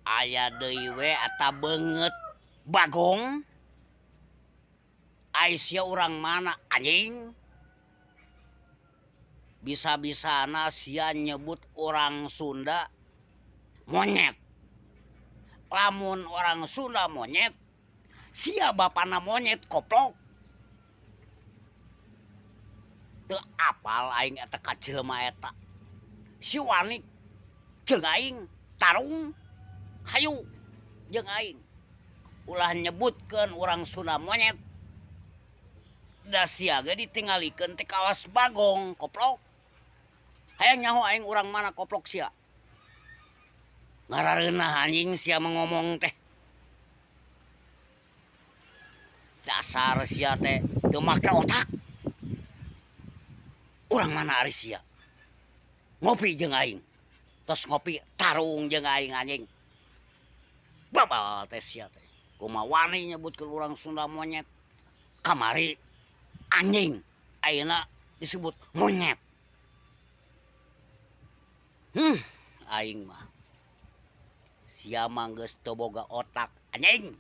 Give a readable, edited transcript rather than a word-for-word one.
Aya deui we eta beungeut Bagong. Ai sia urang mana anjing. Bisa-bisana sia nyebut urang Sunda monyet. Lamun orang Sunda monyet, sia bapana monyet koplok. Teu apal aing eta ka jelema eta. Si wani jeung aing tarung hayu jeung aing. Ulah nyebutkeun urang Sunda monyet. Da sia ge ditingalikeun teh kawas Bagong koplok. Hayang nyaho aing urang mana koplok sia. Ngarareunah anjing sia mah ngomong teh. Dasar sia teh teu make otak. Urang mana ari sia. Ngopi jeung aing. Tos ngopi tarung jeung aing anjing. Babal teh sia teh. Kumaha wani nyebutkeun urang Sunda monyet. Kamari anjing ayeuna disebut monyet. Aing mah. Sia mah geus teu boga otak anjing.